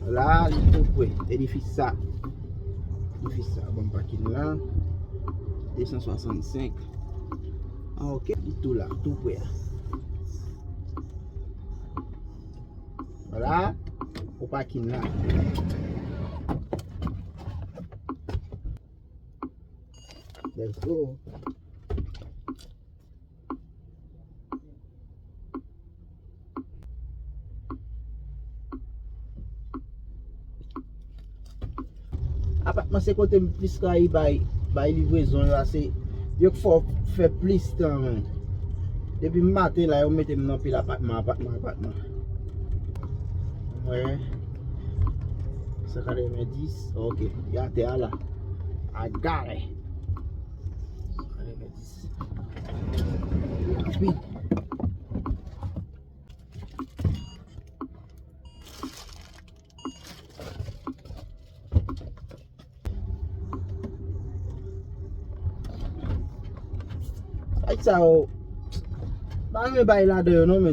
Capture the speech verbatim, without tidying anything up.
La, li tou pre. Edifis sa. Edifis sa. Bon, pakin la. De san swasannsenk. Ah, ok. Li tou la. Tou pre a. Vwala. Ou pakin la. Let's go. Apatman se kote m plis rayi bay, bay livrezon yo a, se yo k fè w fè plis tan menm. Depi maten la, yo mete m nan pil apatman, apatman, apatman. Mwen, san katrevenndis, ok, li atè a la. I got it. San katrevenndis. Rapid. Ay sa yo. Pa renmen bay ladan yo non, men.